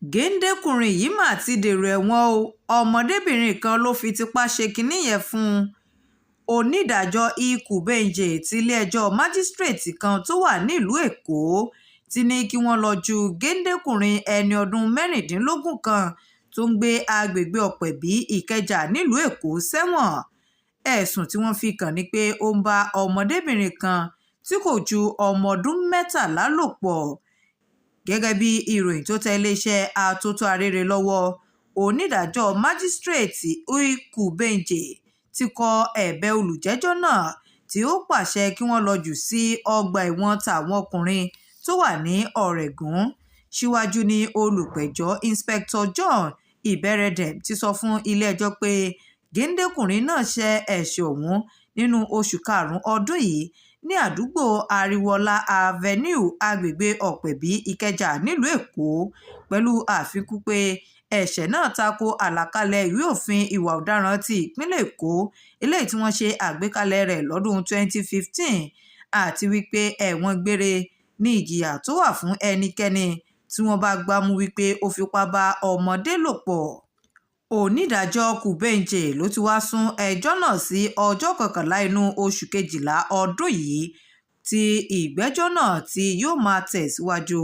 Géńdé-kùnrin yìí mà ti dèrò ẹ̀wọ̀n o, ọmọdébìnrin kan ló fi tipa ṣe kinní yẹn fún Onídàájọ́ E. Kubenge tilé-ẹjọ́ májísíréètì kan tó wà nílùú Èkó ti ní kí wọ́n lọ́ọ́ ju géńdé-kùnrin ẹni ọdún 16 kan tó ń gbé àgbègbè Ọpẹ́bí, Ìkẹjà nílùú Èkó sẹ́wọ̀n. Ẹ̀sùn tí wọ́n fi kàn ní pé ó ń bá ọmọdébìnrin kan tí kò ju ọmọ ọdún 13 lò pọ̀. Gẹ́gẹ́ bí ìròyìn tó tẹ iléeṣẹ́ Atótó Arére lọ́wọ́, onídàájọ́ májísíréètì E. Kubenge ti kọ ẹ̀bẹ̀ olùjẹ́jọ́ náà tí ó pàṣẹ kí wọ́n lọ́ọ́ jù ú sí ọgbà ẹ̀wọ̀n táwọn ọkùnrin tó wà ní Ọ̀rẹ́gun. Síwájú ní olùpẹ̀jọ́ Inspector John Iberendem ti sọ fún ilé-ẹjọ́ pé géńdé-kùnrin náà ṣe ẹ̀ṣẹ̀ ọ̀hún nínú oṣù karùn-ún ọdún yìí ní àdúgbò Ariwoola Avenue, àgbègbè Ọpẹ́bí, Ìkẹjà nílùú Èkó, pẹ̀lú àfikún pé ẹ̀ṣẹ̀ náà tako àlàkalẹ̀ ìwé òfin ìwà ọ̀daràn ti ìpínlẹ̀ Èkó eléyìí tí wọ́n ṣe àgbékalẹ̀ rẹ̀ lọ́dún 2015, àti wípé ẹ̀wọ̀n gbére ní ìjìyà tó wà fún ẹnikẹ́ni tí wọ́n bá gbámú wípé ó fipá bá ọmọdé lò pọ̀. Onídàájọ́ Kubenge ló ti wá sún ẹjọ́ náà sí ọjọ́ 11 inú oṣù kejìlá ọdún yìí tí ìgbẹ́jọ́ náà tí yóò máa tẹ̀síwájú.